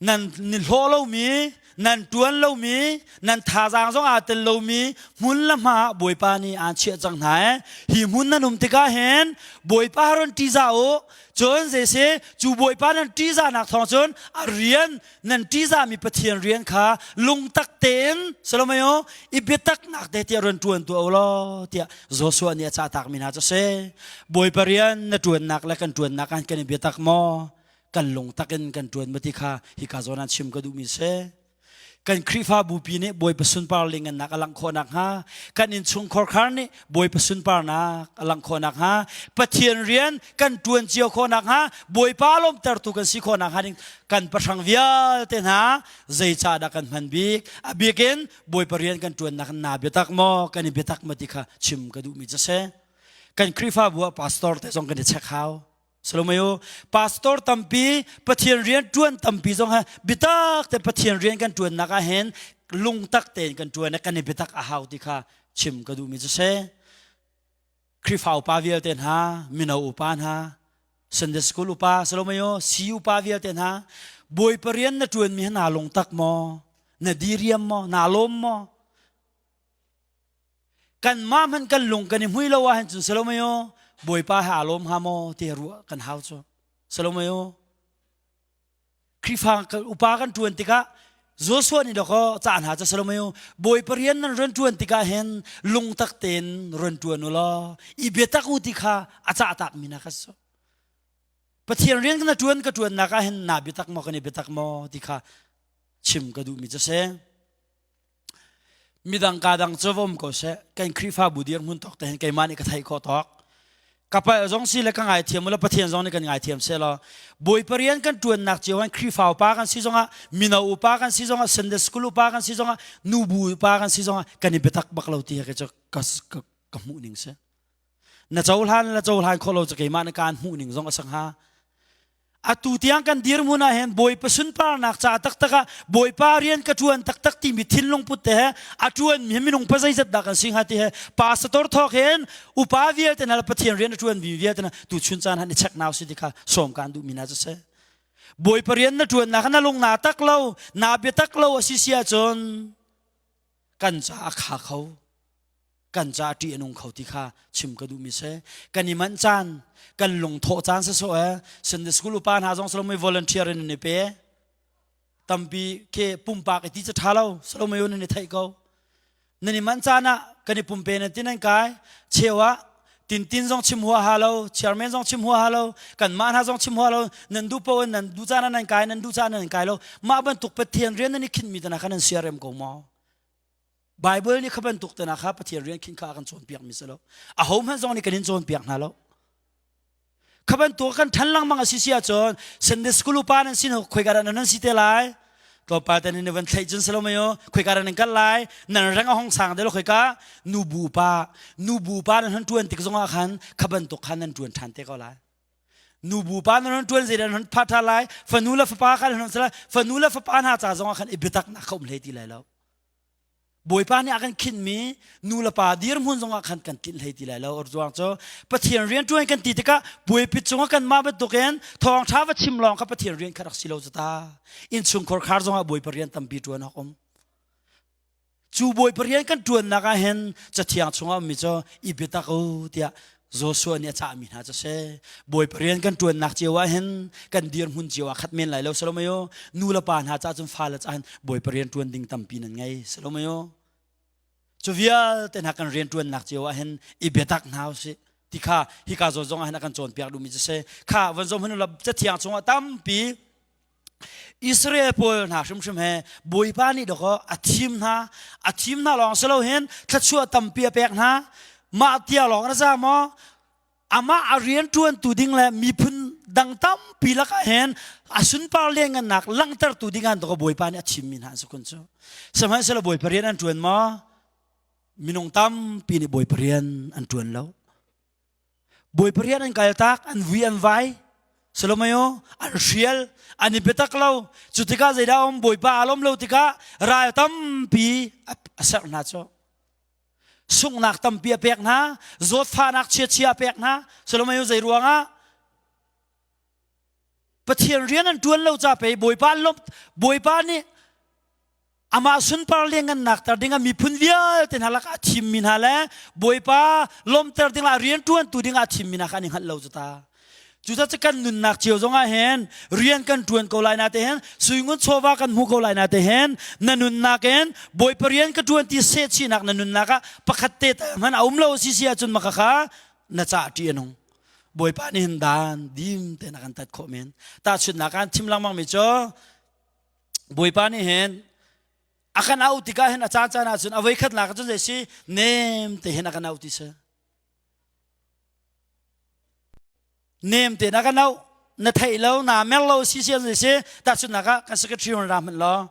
Nan ni hlawh lomi, nan ṭuan lomi, nan thazaang zong aa tel lomi hmun le hma ah Bawipa nih aan chiah cang hna i hi hmun nan um tikah hin Bawipa run ṭihzah u, Cun zeisi cu Bawipa nan ṭihzahnak thawng cun a rian nan ṭihzahmi Pathian rian kha lungtak tein Salomayo i biataknak te tiah rian ṭuan tuah u law tiah Joshua nih a cahtakmi hna cu a si. Bawipa rian na ṭuannak le kan ṭuannak ah kan i biatak maw? Kan lungtak in kan ṭuan maw ti kha hika zawn ah chim ka duhmi a si. Kan Khrihfabu pi nih Bawipa sunpar lingannak a langh khawh nakhnga, kan innchungkhar khar nih Bawipa sunparnak a langh khawh nakhnga, Pathian rian kan ṭuan cio khawh nakhnga, Bawipa lawmtertu kan si khawh nakhnga ding kan pahrang vialte hna zeicah dah kan hman bik? A bik in Bawipa rian kan ṭuannak naa biatak maw, kan i biatak maw ti kha chim ka duhmi cu a si. Kan Khrihfabu ah pastor te zong kan i check hau. Salomayo pastor tampi Pathian rian ṭuan tampi zong ha biatak te Pathian rian kan ṭuannak ah hin lungtak tein kan ṭuan kan i biatak a hau ti kha chim ka duhmi cu si. Khrihfa upa vialte hna, mino upa hna, Sunday school upa, Salomayo si upa vialte hna, Bawipa rian na ṭuanmi hi naa lungtak maw? Na diriam maw? Naa lawm maw? Kanmah hmanh kan lung kan i hmui lo ahhin cun Salomayo Bawipa he aa lawm hnga maw ti ruah kan hau cu. Salomayo Khrihfa upa kan ṭuan tikah Joshua nih dawkaw ca hna cu Salomayo Bawipa rian nan rian ṭuan tikah hin lungtak tein rian ṭuan u law i biatak u ti kha a cah takmi hna kha si. Pathian rian kan ṭuan ka ṭuannak ah hin naa biatak maw kan i biatak maw ti kha chim ka duhmi cu si. Midang ka dang cu va um ko seh. Kan Khrihfabu dirhmun tawk te hin keimah nih ka theih khawh tawk. Ka palh zong si le ka ngaithiam ula Pathian zong nih kan ngaithiam seh law Bawipa rian kan ṭuannak cio hin Khrihfa upa kan si zongah mino upa kan si zongah Sunday school upa kan si zongah nubu upa kan si zongah kan i biatak bak lo ti hi cu ka, ka, ka hmuh ning si. Na cohlan le cohlan khawh lo cu keimah nih kaan hmuh ning zong a si hnga. Atu tiang kan dirhmun ah hin Bawipa sunparnak ca taktak ah Bawipa rian ka ṭuan taktak timi thinlung put te he a ṭuanmi minung pa zeizat dah kan si hnga ti he pastor thawk hin upa vialte hna le Pathian rian a ṭuanmi vialte hna tuchun caan han i check nau si ti kha sawm kaan duhmi hna cu si. Bawipa rian na ṭuannak na lung naa tak lo, naa biatak lo a si si ahcun kan ca a kha kho. Kan ca ṭih a nung kho ti kha chim ka duhmi si. Kan i manh caan, kan lungthawh caan sisawh eh, Sunday school upa hna zong salomi volunteer in nan i pe. Tampi ke pumpak i ti cu ṭha lo, salomi nan i theih ko. Nan i manh caan ah kan i pumpe nan ti nan kai. Cheu ah tintin zong chim huaha lo, chairman zong chim huaha lo, kanmah hna zong chim huaha lo, nan duh paoh in nan duh caan ah nan kai, nan duh caan ah nan kai lo. Mah bantuk Pathian rian nan i khinhmi te hna kha nan siarem ko maw? Bible nih kha bantuk te hna kha Pathian rian khin kha a kan cawnpiakmi si lo. Aho hmanh zong nih kan in cawnpiak hna lo. Kha bantuk kan ṭhan lengmang a si si ahcun Sunday school upa nan sin khoika dah nan si te lai? Tlawmpal te nan van thlaih cun si lo mei u khoika dah nan kal lai? Nan reng a hong sang te lo khoika nubu pa nubu pa nan hon ṭuan tik zongah khan kha bantuk khan nan ṭuan ṭhan te ko lai. Nubu pa nan hon ṭuan zeidah nan hon pha ṭha lai? Fanu le fapa kha nan hon lai. Fanu le fapa hna ca zongah khan i biataknak kha um hlei ti lai lo. Bawipa nih a kan khinhmi nu le pa dirhmun zongah khan kan tlinh hlei ti lai lo. Ruang cu Pathian rian ṭuan kan ti tikah buaipit cungah kanmah bantukin thawngṭha va chim lawng kha Pathian rian kha rak si lo cu ta. Innchungkhar khar zongah Bawipa rian tampi ṭuan awk um. Cu Bawipa rian kan ṭuannak ah hin Cathiang chungah ummi cu i biatak u tiah Joshua nih a cahmi hna cu si. Bawipa rian kan ṭuannak cio ah hin kan dirhmun cio ah khat men lai lo salomayo. Nu le pa hna caah cun fale caah hin Bawipa rian ṭuan ding tampi nan ngei salomayo. Cu vialte hna kan rian ṭuannak cio ah hin i biatak hna usih ti kha hika zawn zong ah hin a kan cawnpiak duhmi cu si. Kha van zong hun Cathiang chungah tampi Israel pawl hna hrimhrim he Bawipa nih dawkaw a thim hna a thim hna lawng si lo hin thluachuah tampi a pek hna mah tia lawng na za maw amah a rian ṭuantu ding le miphun dang tampi lakah hin a sunpar lianngannak langhtertu ding ah dawkaw Bawipa nih a thimmi hna an si kun cu sihmanhsehlaw Bawipa rian an ṭuan maw minung tampi nih Bawipa rian an ṭuan lo Bawipa rian an kaltak, an vui an vai. Salomayo, an hrial, an i biatak lo. Cu tikah zeidah um Bawipa aa lawm lo tikah ral tampi a serh hna cu. Sunghnak tampi a pek hna, zawtfahnak chiachia a pek hna. Salomayo zei ruangah Pathian rian an ṭuan lo ca pei Bawipa an lawmh Bawipa nih amah sunpar lianngannak ter dingah miphun vialte hna lakah a thimmi hna le Bawipa lawmter dingah rianṭuantu dingah a thimmi hna kha an i hngalh lo cu ta. Cucaah cu kan nunnak cio zongah hin rian kan ṭuan ko lai na te hin suingun chawva kan hmu ko lai na te hin na nunnak in Bawipa rian ka ṭuan ti sehchihnak na nunnak ah pakhat te tal hmanh a um lo si si ahcun maka kha na cah ṭih a nung. Bawipa nih hin dan dim tein a kan tat khawh men. Tahchunhnak ah thim lengmang mi cu Bawipa nih hin a kan auh tikah hin a caan caan ahcun a voikhatnak ahcun zei si nem te hin a kan auh ti si. Nem te na kan auh na theih lo na mer lo si si zei si tahchunhnak ah kan secretary ra hmanh law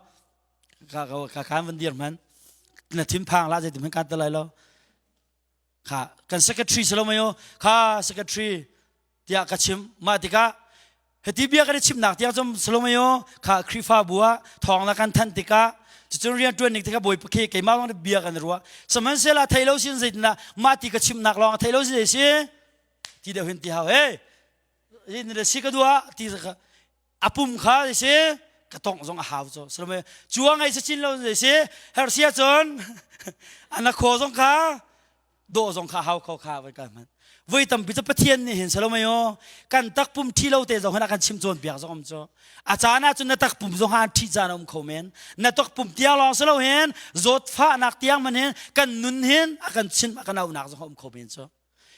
ka ka kan van dir hmanh na thinphang la zeitin hmanh kan te lai lo kha kan secretary si lo mayo kha secretary tiah ka chim mah tikah hiti bia kan i chimnak tiang cum si lo mayo kha Khrihfabu ah thawng na kan thanh tikah cucun rian ṭuan ning tikah bawipa khi keimah lawng bia kan ruah sihmanhsehlaw thei lo sin zeitindah mah ti ka chimnak lawng thei lo si zei si ti deuh hin ti hau hey ni si ka duah ti a pum kha zei si ka tongh zong a hau cu salome cuang ai chin lo zei si hersia cun ana kho zong kha dawh zong kha hau kho kha voi ka hman voi tampi cu pathian nih hin salome yo kan takpum thi lo te zong hin a kan chim cawn piak zong om cu a caan ah cun na takpum zong han thi caan um kho men na takpum tiang lawng silo hin zawtfahnak tiang man hin kan nun hin a kan chim a kan aunak zong um kho men cu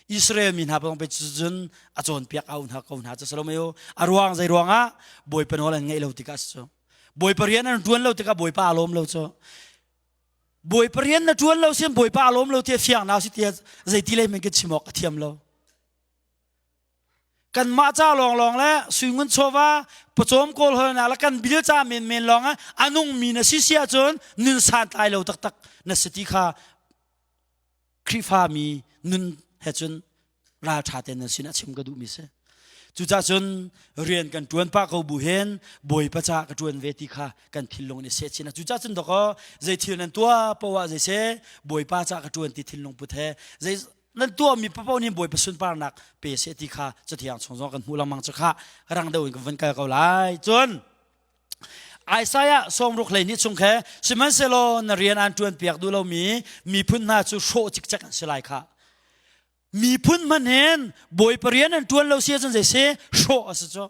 Israel mi hna bang pe cun a cawnpiak au hna ko hna cu Salomeo a ruang zei ruangah Bawipa nawl an ngeih lo tikah si cu Bawipa rian an ṭuan lo tikah Bawipa a lawm lo cu Bawipa rian na ṭuan lo sin Bawipa a lawm lo ti fiang nau si tiah zeiti lei men ka chim awk a thiam lo kanmah ca lawnglawng le suingun chawva pawcawm kawl hol na le kan bil ca menmen lawng ah a nungmi na si si ahcun nun santlai lo taktak na si ti kha Khrihfami nun he cun ralṭha tein nan sinah chim ka duhmi si. Cucaah cun rian kan ṭuan pah ko bu hin Bawipa caah ka ṭuan ve ti kha kan thinlung nih seh chin. Cucaah cun dawkaw zei thil nan tuah poah ah zei seh Bawipa caah ka ṭuan ti thinlung put he zei nan tuahmi paoh nih Bawipa sunparnak pe seh ti kha Cathiang chung zong kan hmuh lengmang cu khah rang deuh in kan vun kal ko lai. Cun Isaiah sawmruk 12 chung khe sihmanhsehlaw na rian aan ṭuan piak duh lomi miphun hna cu hrawh cikcek an si lai kha. Miphun hmanh hin Bawipa rian an ṭuan lo si ahcun zei si hrawh a si cu.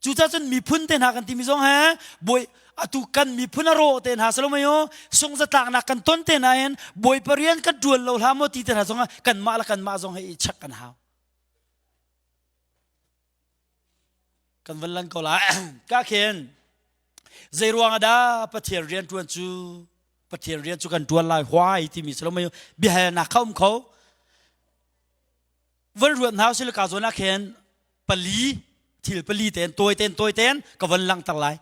Cucaah cun miphun te hna kan timi zong he bawi atu kan miphun a rawh te hna salomayo sungzatlaknak kan ton te hna hin Bawipa rian kan ṭuan lo hlah maw ti te hna zong ah kanmah le kanmah zong he i check kan hau. Kan van lan ko lai. Ka khin zei ruang ah dah Pathian rian ṭuan cu Pathian rian cu kan ṭuan lai huai timi si lo mei biahalnak kha um kho. Van ruat hna usih ka zawn ah khin pali thil pali ten tawi ten tawi ten ka van langhter lai.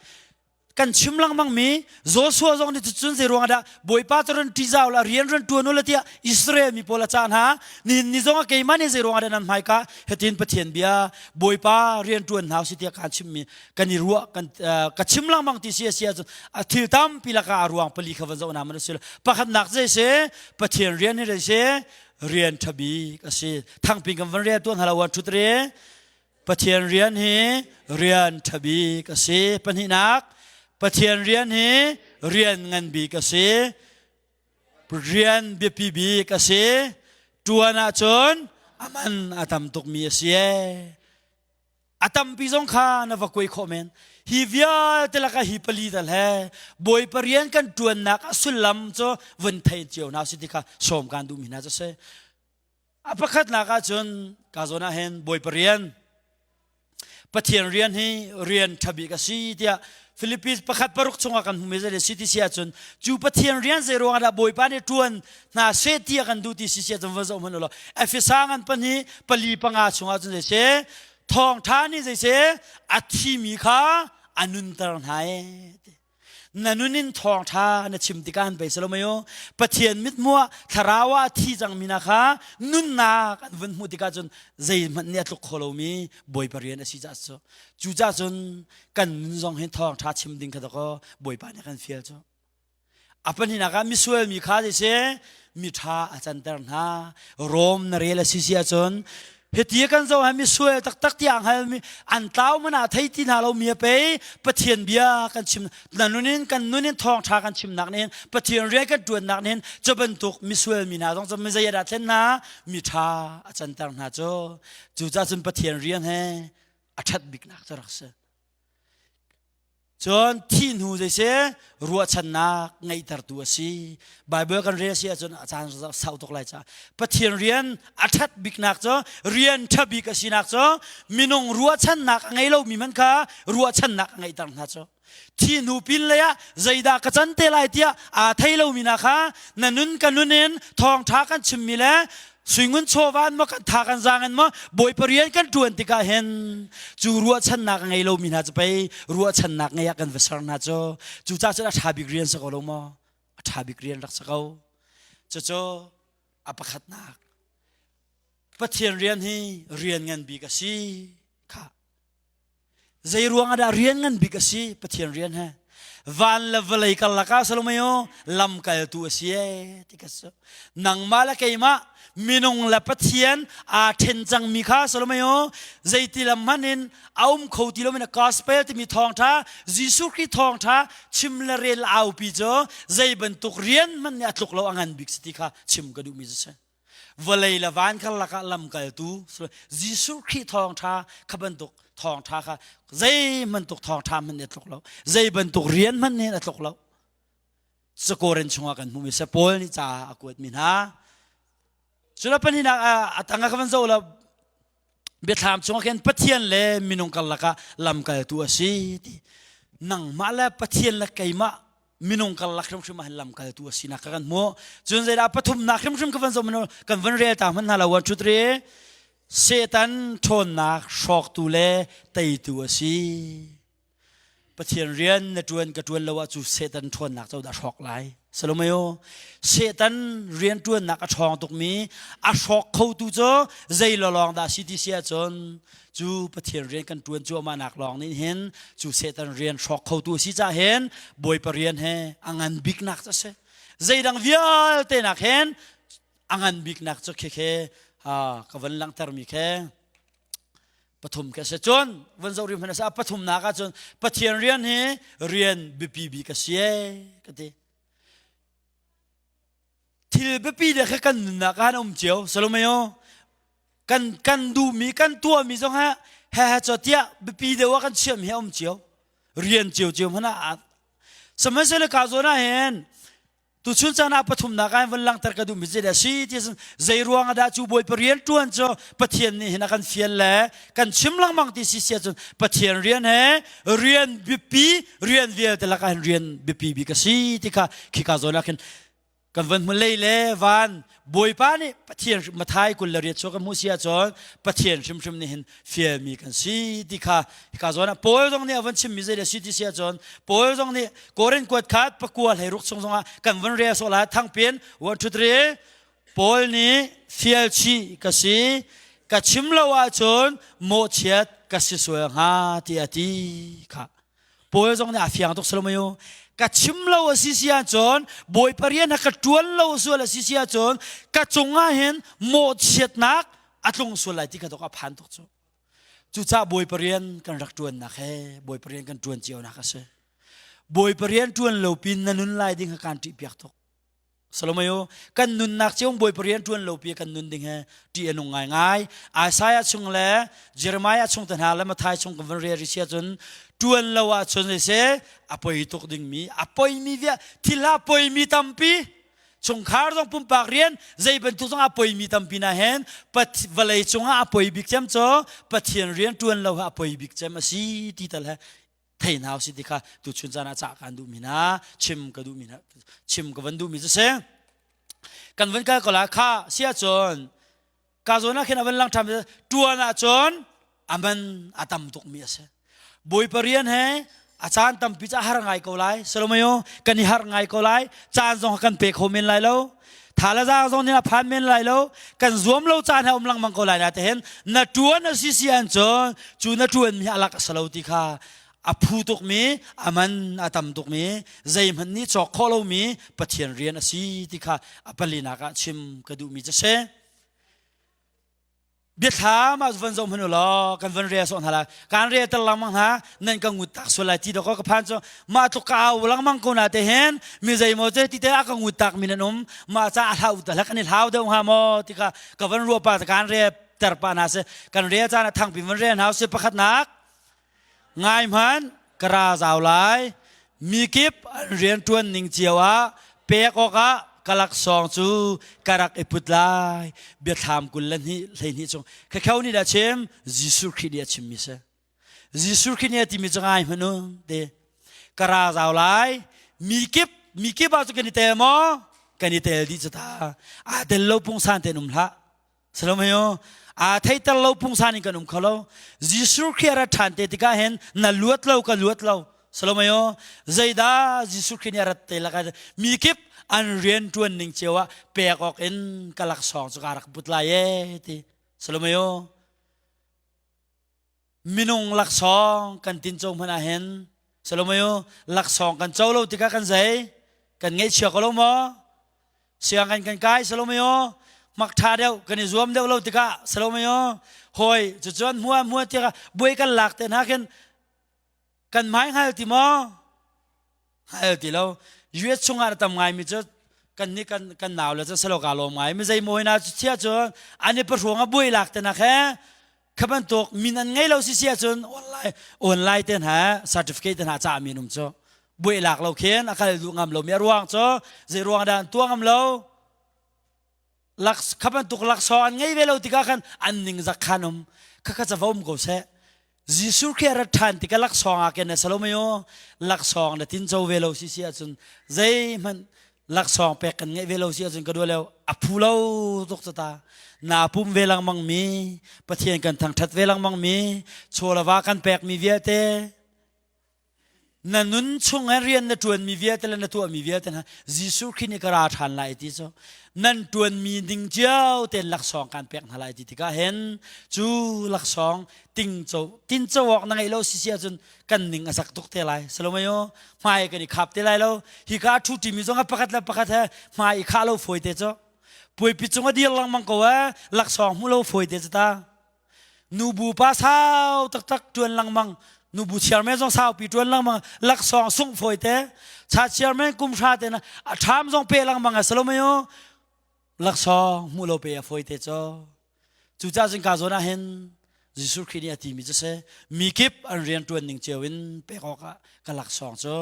Kan chim lengmang mi Joshua zong nih cun zei ruangah dah Bawipa cu run ṭihzau la rian run ṭuan u la tiah Israel mi pawl a cah hna. Nihin ni zong ah keimah nih zei ruangah dah nan hmaika hitin Pathian bia Bawipa rian ṭuan hna usih tiah kaan chimmi kan i ruah kan ka chim lengmang ti si a si ahcun a thil tampi lakah a ruang pali kha van zoh hna man a si lo. Pakhatnak zei si Pathian rian hi zei si rian ṭha bik a si. Thangpi kan van rel tuah hna lo wan ṭhut re. Pathian rian hi rian ṭha bik a si. Pahnihnak, Pathian rian hi rian ngan bik a si. Rian biapi bik a si. Ṭuan ahcun a man a tam tukmi a si. A tampi zong kha na va kuai khawh men. Hi vialte lakah hi pali tal he Bawipa rian kan ṭuannak a sullam cu vun thei cio hna si ti kha sawm kaan duhmi hna cu a si. A pakhatnak ahcun ka zawn ah hin Bawipa rian Pathian rian hi rian ṭha bik a si tiah Philippines pakhat paruk chungah kan hmuhmi zei si ti si ahcun cu Pathian rian zei ruangah dah Bawipa nih ṭuan hna seh ti a kan duh ti si si ahcun va zoh hmanh ulaw Efesa ngan pahnih pali panga chungah cun zei si thawngṭha nih zei si a thimi kha a nunter hna ee ti. Na nun in thawngṭha na chim tikah an pei si lo mei u. Pathian mithmuh ah thlarau ah a thi cangmi hna kha nunnak an vun hmuh tikah cun zeihmanh nih a tluk kho lomi Bawipa rian a si caah cu. Cucaah cun kan nun zong hin thawngṭha chim ding kha dakaw Bawipa nih a kan fial cu. A pahnihnak ah misual mi kha siseh miṭha a canter hna. Rom na rel a si si ahcun hiti kan zoh ah misual taktak tiah hngalmi an tlau man ah thei ti hna lo mi a pei Pathian bia kan chim na nun in kan nun in thawngṭha kan chimnak nih Pathian rian kan ṭuannak nih cu bantuk misual mi hna zong cu mi zei dah thlen hna miṭha a canter hna cu cucaah cun Pathian rian he a ṭhat biknak cu rak si. Cun thih hnu zei si ruahchannak ngeihtertu a si. Bible kan rel si ahcun a caan sau tuk lai caah Pathian rian a ṭhat biknak cu rian ṭha bik a sinak cu minung ruahchannak a ngei lomi hmanh kha ruahchannak a ngeihter hna cu. Thi hnu pin lei ah zeidah ka can te lai tiah aa thei lomi hna kha na nun ka nun in thawngṭha kan chimmi le Suingun chawva in maw kan tha kan zaang in maw Bawipa rian kan ṭuan tikah hin cu ruahchannak a ngei lomi hna cu pei ruahchannak ngei ah kan va ser hna cu cucaah cun a ṭha bik rian si ko lo maw a ṭha bik rian rak si ko cucu a pakhatnak Pathian rian hi rian ngan bik a si kha Zei ruang ah dah rian ngan bik a si Pathian rian he? Van le vawlei karlak ah Salomayo lamkaltu a si ee ti ka su. Nangmah le keimah minung le Pathian aa ṭhen cangmi kha Salomayo zeiti lam hmanh in a um kho ti lomi gospel timi thawngṭha Jesuh Khrih thawngṭha chim le rel aupi cu zei bantuk rian hmanh nih a tluk lo a ngan bik si ti kha chim ka duhmi cu si. Vawlei le van karlak ah lamkaltu Jesuh Khrih thawngṭha kha bantuk thawngṭha kha zei bantuk thawngṭha hmanh nih a tluk lo. Zei bantuk rian hmanh nih a tluk lo. Cakorin chungah kan hmuhmi si Paul nih ca a kuatmi hna. Cula pahnihnak a tang ah ka van zoh lo biathlam chungah khin Pathian le minung karlak ah lamkaltu a si ti. Nangmah le Pathian le keimah minung karlak hrimhrim ah hin lamkaltu a sinak kha kan hmuh. Cun zeidah pathumnak hrimhrim ka van zoh kan van rel ta hmanh hna lo one two three Satan ṭhawnnak hrawktu le teitu a si. Pathian rian na ṭuan ka ṭuan lo ah cu Satan ṭhawnnak cu dah hrawk lai. Salomayo Satan rian ṭuannak a ṭhawng tukmi a hrawk khotu cu zei lawlawng dah si ti si ahcun cu Pathian rian kan ṭuan cuahmahnak lawng nih hin cu Satan rian hrawk khotu a si caah hin Bawipa rian he a ngan biknak cu a si. Zeidang vialte nak hin a ngan biknak cu khekhe ka van langhtermi khe pathum khi a si. Cun van zoh rih hmanh a si. A pathumnak ahcun Pathian rian hi rian biapi bik a si ee ka ti. Thil biapi le kha kan nunnak ah an um cio. Salomeo kan kan duhmi kan tuahmi zong ha he he cho tiah biapi deuh ah kan chiahmi hi a um cio. Rian cio cio hmanh ah sihmanhsehlaw ka zawn ah hin tuchun caan ah pathumnak ah van langhter ka duhmi cu si ti zei ruang ah dah cu Bawipa rian ṭuan cu Pathian nih hin a kan fial le kan chim lengmang ti si sia cun Pathian rian he rian biapi rian vialte lakah hin rian biapi bik a si ti kha khika zawn ah khin. Kan van hmu lei le van Bawipa nih Pathian Mathai 28 chuak kan hmuh si ahcun Pathian hrimhrim nih hin fialmi kan si ti kha hika zawn ah Paul zong nih a van chimmi zei le si ti si ahcun Paul zong nih Korin kuat khat pakua hlei ruk chung zongah kan van rel sawh lai thangpin 1 2 3 Paul nih fial chih ka si ka chim lo ahcun mawhchiat ka si sual hnga ti a ti kha Paul zong nih a fiang tuk salomayo ka chim lo a si si ahcun Bawipa rian ha ka ṭuan lo sual a si si ahcun ka cungah hin mawhchiatnak a tlung sual lai ti kha dok a phan tuk cu cucaah Bawipa rian kan rak ṭuannak he Bawipa rian kan ṭuan cionak a si Bawipa rian ṭuan lo pin na nun lai ding kha kaan ṭihpiak tuk Salomayo kan nunnak cio Bawipa rian ṭuan lo pi kan nun ding he ṭih a nung ngaingai. Isaiah chung le Jeremiah chung te hna le Matthai chung kan van rel rih sia cun ṭuan lo ahcun siseh a poi tuk dingmi a poimi via thil a poimi tampi chungkhar zong pumpak rian zei bantuk zong a poimi tampi na hen vawlei cungah a poi bik cem cu Pathian rian ṭuan lo ha a poi bik cem a si ti tal he thei hna usih ti kha tuchun caan ah cah kaan duhmi hna chim ka duhmi hna chim ka van duhmi cu si kan van kal ko la kha si ahcun ka zawn ah khin a van lang ṭhan ṭuan ahcun a man a tam tukmi a si Bawipa rian he a caan tampi cu a har ngai ko lai Salomayo kan i har ngai ko lai caan zong kan pe kho men lai lo tha le zaang zong nih a phan men lai lo kan zuam lo caan he um lengmang ko lai na te hen na tuan a si si an cun cu na tuan mi alak a salo ti kha a phu tuk mi a man a tam tuk mi zeihmanh nih cawk khawh lo mi Pathian rian a si ti kha a palinak ah chim ka duh mi cu si Biathlam ah van zoh hmanh u law kan van rel sawh hna lai. Kan rel ter lengmang hna nan ka ngut tak sual lai ti dawk ka phan cu mah tluk ka au lengmang ko na te hin mi zeimaw te ti te a ka ngut tak mi nan um mah ca a hlau ta kan i hlau deuh hnga maw ti kha ka van ruah pa kan rel ter pa na si kan rel caan a thangpi van rel hna si pakhatnak Ngai hmanh, ka ra zau lai. Mi kip an rianṭuan ning cio ah pek awkah ka laksawng cu ka rak i put lai. Biathlam 22 12 chung khakhau nih dah chim? Jesuh Khrih nih a chimmi si. Jesuh Khrih nih a timi cu ngai hmanh u ti. Ka ra zau lai. Mi kip mi kip ah cu kan i tel maw? Kan i tel dih cu ta. Aa tel lo pungsan tein um hlah. Salomeo aa theiter lo pungsan in kan um kho lo. Jesuh Khrih a rat ṭhan te tikah hin na luat lo ka luat lo. Salomeo zeidah Jesuh Khrih nih a rat te lakah mi kip an rian ṭuan ning cio ah pek awk in ka laksawng cu kaa rak put lai ee ti. Salomeo minung laksawng kan tinco hmanh ah hin Salomayo laksawng kan co lo tikah kan zei kan ngaihchia ko lo maw sianginn kan kai Salomayo mak ṭha deuh kan i zuam deuh lo tikah Salomayo hawi cucuan hmua hmua tikah buai kan lak te hna khin kan hmai hngal ti maw hngal ti lo US chungah tam ngaimi cu kan nih kan kan nau le cu salo ka lawm ngai mi zei maw hina cu chia cu an i pahruang a buai lak te nak he kha bantuk min an ngei lo si si ahcun online online te hna certificate te hna ca mi um cu buai lak lo khin a kal duh ngam lo mi a ruang cu zei ruang dah an tuah ngam lo lak kha bantuk laksawng an ngei ve lo tikah khan an ning zak khan um kha kha cava um ko seh Jesuh Khrih a rat ṭhan tikah laksawng ah ken na salomayo laksawng na tin co ve lo si si ahcun zeihmanh laksawng pek kan ngeih ve lo si ahcun ka duh leo a phu lo tuk ta na pum ve lengmang mi Pathian kan thangṭhat ve lengmang mi chawlava kan pek mi vialte na nun chung ah rian na ṭuanmi vialte le na tuahmi vialte hna Jesuh Khrih nih ka ra ṭhan lai ti cu nan ṭuanmi ding cio tein laksawng kan pek hna lai ti tikah hin cu laksawng tingco tinco awk na ngeih lo si si ahcun kan ning a zak tuk te lai salomayo hmai kan i khap te lai lo hika a ṭhu ṭimi zong a pakhat le pakhat he hmai i khah lo fawi te cu puaipi cung a dir lengmang ko eh laksawng hmu lo fawi te cu ta Nubu pa sau taktak ṭuan lengmang nubu chairman zong saupi ṭuan lengmang laksawng sungh fawi te cha chairman kum hra te na a ṭham zong pe lengmang a salomayo laksawng hmuh lo pe a fawi te cho cucaah cun ka zawn ah hin Jesuh Khrih nih a timi cu si mi kip an rian ṭuan ning cio in pek awkah ka laksawng cu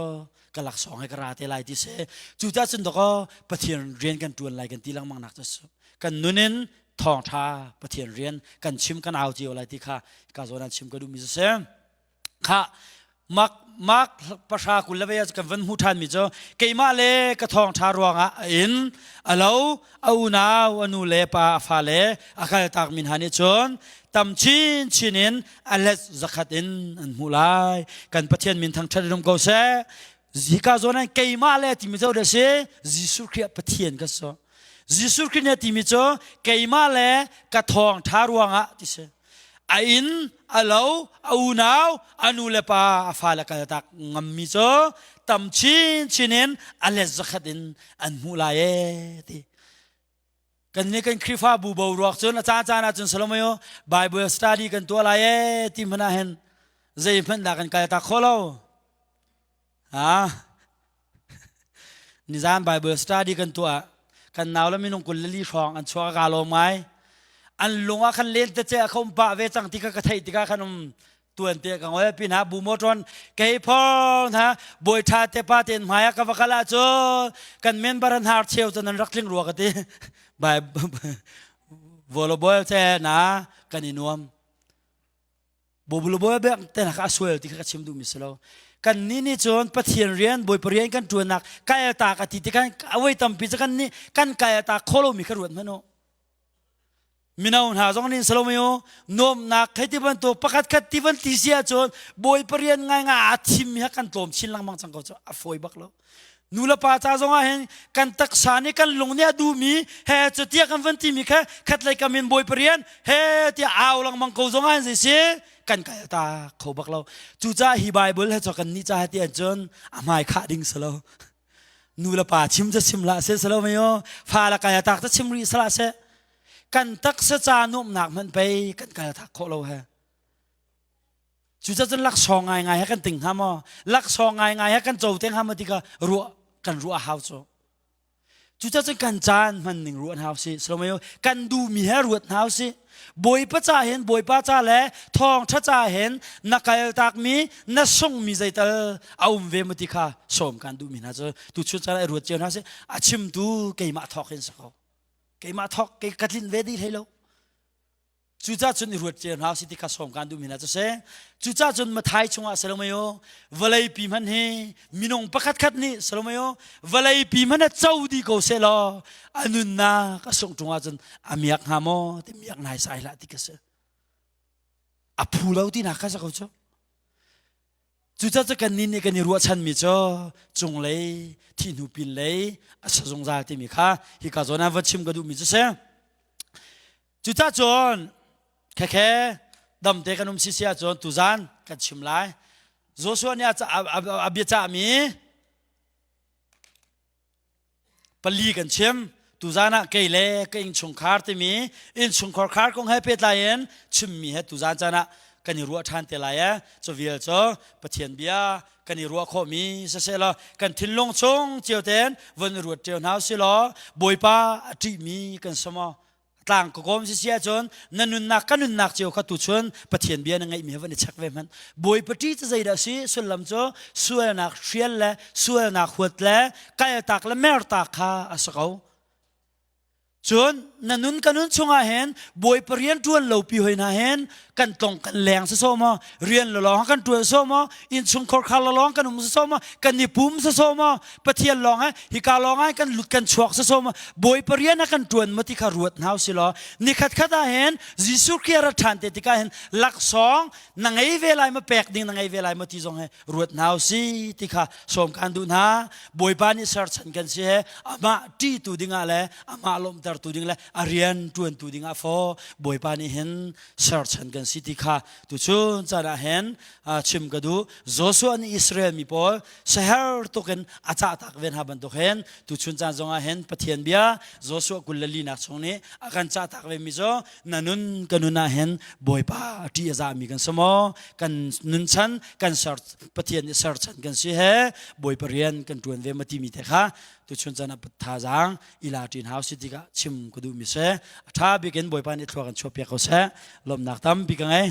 ka laksawng he ka ra te lai ti si cucaah cun dakaw Pathian rian kan ṭuan lai kan ti lengmang nak cu kan nun in thawngṭha Pathian rian kan chim kan au cio lai ti kha ka zawn an chim ka duhmi cu si. Kha. Mark Mark pahra 20 le vei ah kan van hmuh ṭhan mi cu keimah le ka thawngṭha ruangah a inn a lo a unau a nu le pa a fale a kaltak mi hna nih cun tam chinchin in a let zakhat in an hmuh lai. Kan Pathian min thangṭhat in um ko seh. Hika zawn ah keimah le timi cu si Jesuh Khrih Pathian ka si. Jesuh Khrih nih timi cu keimah le ka thawngṭha ruangah ti si. A inn, a lo, a unau, a nu le pa, a fale kaltak ngammi cu tam chinchin in a let zakhat in an hmuh lai ee ti. Kan nih kan Khrihfabu boruak cun a caan caan ahcun Salomayo Bible study kan tuah lai ee ti hmanh ah hin zeihmanh dah kan kaltak kho lo. Ha? Nizan Bible study kan tuah kan nau le minung 24 hrawng an chuak ka lawm ngai. An lung ah khan len te che a khom pah ve cang ti kha ka theih tikah khan um tuan te ka ngol pin ha bu mo ton kei phong ha boi tha te pa ten hmai ah ka va kal ah cu kan member an har cheu cun an rak tling rua ka ti bai volleyball che na kan i nuam Bobulu bek te ka sual ti kha ka chim duhmi si lo. Kan nih nih cun Pathian rian, Bawipa rian kan ṭuannak kal ta ka ti tikhan awei tampi cu kan nih kan kal ta kho lomi kha ruat hmanh u. Mino hna zong nih Salomayo nuamnak hei ti bantuk pakhat khat ti van ti si ahcun Bawipa rian ngaingai aa thimmi ha kan tlawm chin lengmang cang ko cu a fawi bak lo. Nu le pa ca zong ah hin kan taksa nih kan lung nih a duhmi he cu tiah kan van timi kha khatlei kam in Bawipa rian he tiah au lengmang ko zong ah hin zei si kan kal ta kho bak lo. Cucaah hi Bible he cu kan nih ca ti ahcun a hmai khah ding si lo. Nu le pa chim cu chim hlah seh si lo mei aw fa le kal tak cu chim rih salah seh. Kan taksa ca nuamhnak hmanh pei kan kal tak khawh lo he. Cucacun laksawng ngaingai he kan ting hnga maw? Laksawng ngaingai he kan co te hnga maw ti kha ruah kan ruah a hau cu. Cucacun kan caan hman ning ruah hna usih. Salomayo kan duhmi he ruat hna usih. Bawipa ca hin Bawipa ca le thawngṭha ca hin na kaltakmi na sungmi zeital a um ve maw ti kha sawm kan duhmi hna cu tuchun caan ah ruat cio hna sih. A chimtu keimah thawk hin si ko. Keimah thawk kei ka tlinh ve dih hlei lo. Cucaah cun i ruat cio hna usih ti kha sawm kan duhmi hna cu si. Cucaah cun Mathai chungah Salomayo vawleipi hmanh hi minung pakhat khat nih Salomayo vawleipi hmanh a co dih ko seh law a nunnak a sungh ṭung ahcun a miak hnga maw ti miak nai sai hlah ti ka si. A phu lo tinak kha si ko cu. Cucaah cu kannih nih kan i ruahchanmi cu cunglei thi hnu pinlei a sa zungzal timi kha hika zawn ah va chim ka duhmi cu si. Cucaah cun khekhe damte kan um sisi ahcun tuzan kan chim lai. Joshua nih a biacahmi pali kan chim. Tuzan ah kei le ka innchungkhar timi innchungkhar khar kong he pehtlai in chimmi he tuzan caan ah kan i ruah ṭhan te lai ee. Cu vial cu Pathian bia kan i ruah khawhmi siseh law kan thinlung chung cio tein von i ruat ṭio hna usih law Bawipa a ṭihmi kan si maw? Tlang ka kawm si si ahcun na nunnak ka nunnak cio kha tuchun Pathian bia na ngeihmi he van i check ve hmanh. Bawipa ṭih cu zeidah si? Sullam cu sualnak hrial le sualnak huat le kaltak le mertak kha a si ko. Cun na nun ka nun chungah hin Bawipa rian ṭuan lo pi hoi hna hin kan tlong kan leng si so maw rian lawng kan ṭuan so maw innchungkhar khar lawng kan um si so maw kan i pum si so maw Pathian lawng he hika lawng ah kan lut kan chuak si so maw Bawipa rian ah kan ṭuan maw ti kha ruat hna usih law nikhat khat ah hin Jesuh Khrih a rat ṭhan te tikah hin laksawng na ngei ve lai maw pek ding na ngei ve lai maw ti zong he ruat hna usih ti kha sawm kan duh hna. Bawipa nih serchan kan si he amah ṭihtu dingah le amah lawmhtertu ding le a rian ṭuantu dingah faw Bawipa nih hin serchan kan si ti kha tuchun caan ah hin chim ka duh. Joshua nih Israel mi pawl saher tukin a cahtak ve hna bantuk hin tuchun caan zongah hin Pathian bia Joshua 24 nak chung nih a kan cahtak ve mi cu na nun ka nun ah hin Bawipa a ṭih a zahmi kan si maw kan nun chan kan ser Pathian nih serchan kan si he Bawipa rian kan ṭuan ve ma timi te kha tuchun caan ah thazaang ila ṭin hau si tikah chim ka duhmi si. A ṭha bik in Bawipa nih thlua kan chuahpiak ko seh. Lawmhnak tampi ka ngei.